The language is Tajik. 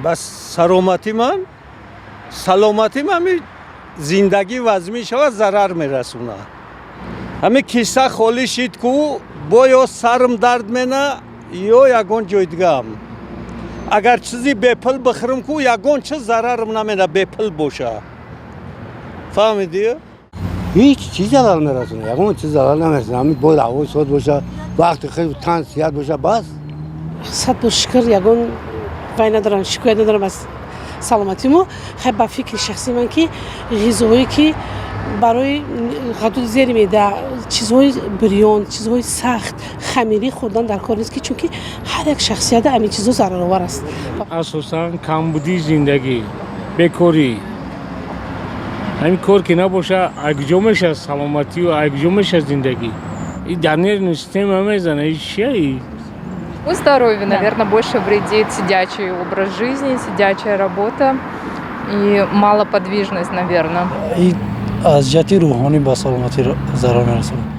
Ба саломатӣ ман, саломатим ҳами зиндагӣ вазмин шавад, зарар мерасонад. Ҳами киса холӣ шид ку, бо ё сарм дард мена, ё ягон ҷой дигаам. Агар чизи бепул бихӯрам ку, ягон чиз зарарам намена, бепул боша, фаҳмидӣ? Ҳеҷ чиз залал мерасонад, ягон чиз залал намерасонад. Ҳамин бояд ҳавои соз боша, вақти хел тан сиҳат боша, бас. Сад бор шукр, ягон вай надорам, шикоят надорам аз саломатимо. Хай, ба фикри шахсии ман, ки ғизоҳое, ки барои ғадуди зери меъда, чизҳои бирён, чизҳои сахт, хамирӣ хӯрдан дар кор нест, ки чунки ҳар як шахсията ҳамин чизҳо зараровар аст. Асосан камбудии зиндагӣ, бекорӣ. Ҳамин кор ки набоша, акҷо мешавад саломатию, акҷо мешавад зиндагӣ? И дар нервный система мезана, и чия и. Здоровью, наверное, больше вредит сидячий образ жизни, сидячая работа и малоподвижность, наверное. И аз ҷиҳати рӯҳонӣ ба саломатӣ зарар мерасонад.